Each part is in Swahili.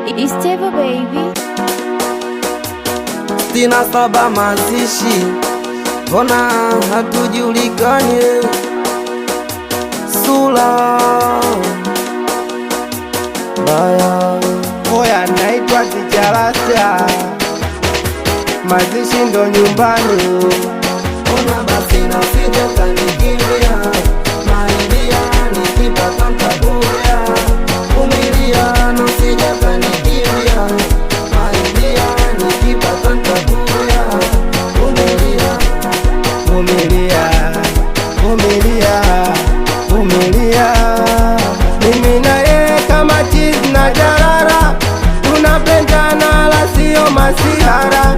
It's Steve, baby. 67 mazishi, mbona hatujulikani sura baya. Oya, naitwa Tichalasa, mazishi ndo nyumbani. Ona basi na usije ukanikimbia, maidia nikipata ntakuja. Vumilia na usije ukanikimbia, maidia nikipata ntakuja. Vumilia. Vumilia, vumilia, vumilia. Mimi na yeye kama chizi na jarara, tunapendana la sio masihara.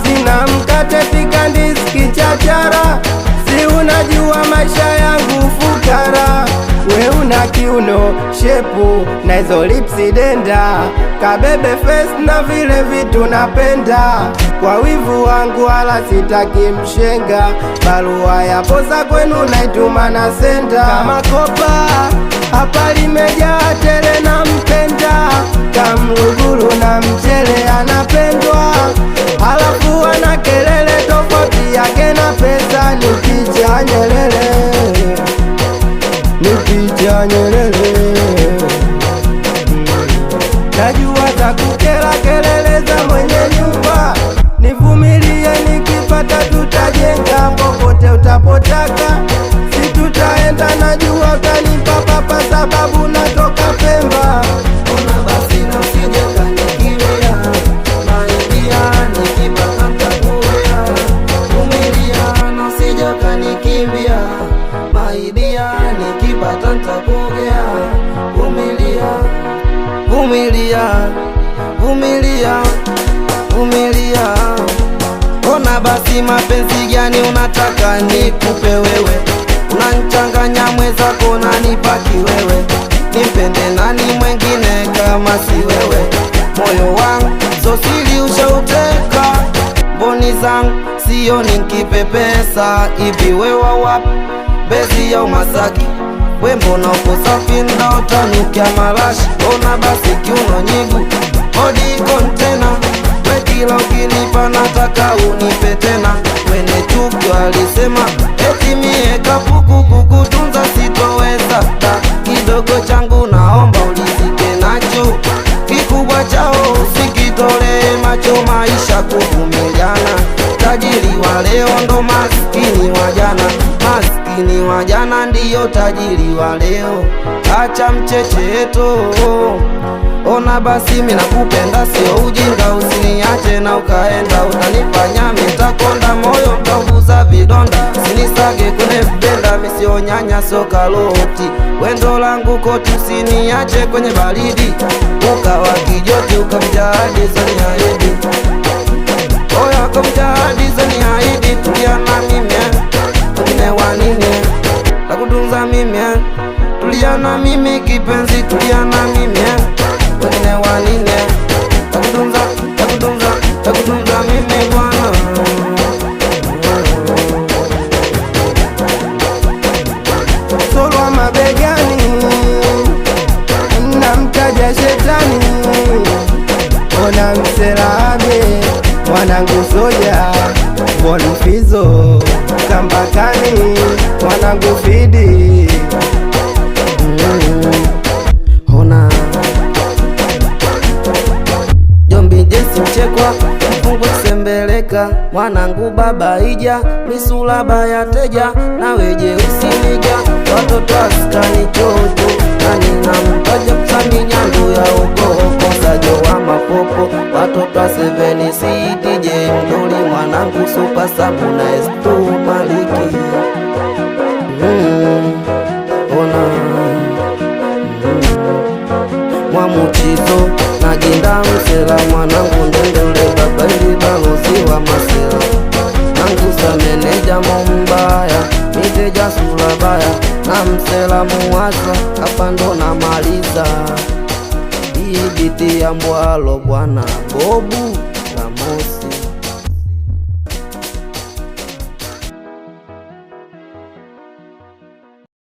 Sina mkate pika ndizi kichachara, si unajua maisha yangu fukara. We una kiuno shepu na hizo lipsi denda, kabebe face na vile vitu napenda. Kwa wivu wangu wala sitaki mshenga, barua ya posa kwenu naituma na senda. Kama kopa hapa limejaa tele na mpenda, kamluguru na mchele anapendwa, halafu ana kelele tofauti yake na pesa ni picha Nyerere, ni picha Nyerere. Najua za kukera kelele za mwenye nyumba, nivumilie, nikipata tutajenga. Popote utapotaka, si tutaenda. Najua utanipa papa, sababu natoka Pemba. Ona basi na usije ukanikimbia, maidia nikipata ntakuja. Vumilia na usije ukanikimbia, maidia nikipata ntakuja. Vumilia, vumilia, vumilia, vumilia. Ona basi mapenzi gani unataka nikupe wewe? Unanchanganya mwenzako nanipa wewe, nimpende nani mwengine kama si wewe? Moyo wangu sosili ushauteka, mboni zangu sioni nkipepesa. Hivi wewe wapi Mbezi ya Masaki? We mbona uko safi ndaotanukia marashi? Ona basi kiuno nyigu body container, we kila ukinipa nataka unipe tena. Wene chuki walisema eti mie kapuku kukutunza sitoweza. Ta kidogo changu naomba ulizike nacho, kikubwa chao usikitolee macho. Maisha kuvumiliana, tajiri wa leo ndo maskini wa jana, maskini wa jana ndiyo tajiri wa leo. Acha mchecheto. Ona basi mimi nakupenda, sio ujinga, usiniache na ukaenda, utanifanya mitakonda, moyo utauguza vidonda, sinisage kwenye benda, mimi sio nyanya, sio karoti, wendo langu koti, usiniache kwenye baridi, ukawa kijoti, ukamjahadi zoniahidi, oya kamjahadi zoniahidi, tulia na mimi, wengine wa nini, takutunza mimi, tulia na mimi kipenzi, tulia na mimi, wengine wa nini, takutunza, takutunza, takutunza mimi bwana. Solwa mabegani, namtaja shetani, ona mselabe mwanangu soja bonfizo kambakani mwanangu fidi. Ona Jombi Jesi Mchekwa mfungwa kisembeleka mwanangu baba ija misulaba ya teja nawe jeusi nija watoto askani chocho nani namtaja msami nyandu ya ukoko sajo wa mapopo watoto wa seveni CTJ mdoli mwanangu supa sabu na estu maliki. Ona mwamuchizo naginda msela mwanangu ndendele babaili balozi wa masela nangusa meneja mombaya miteja sulabaya na msela muwaza hapa ndo namaliza hii biti ya mbwalo bwana bobu.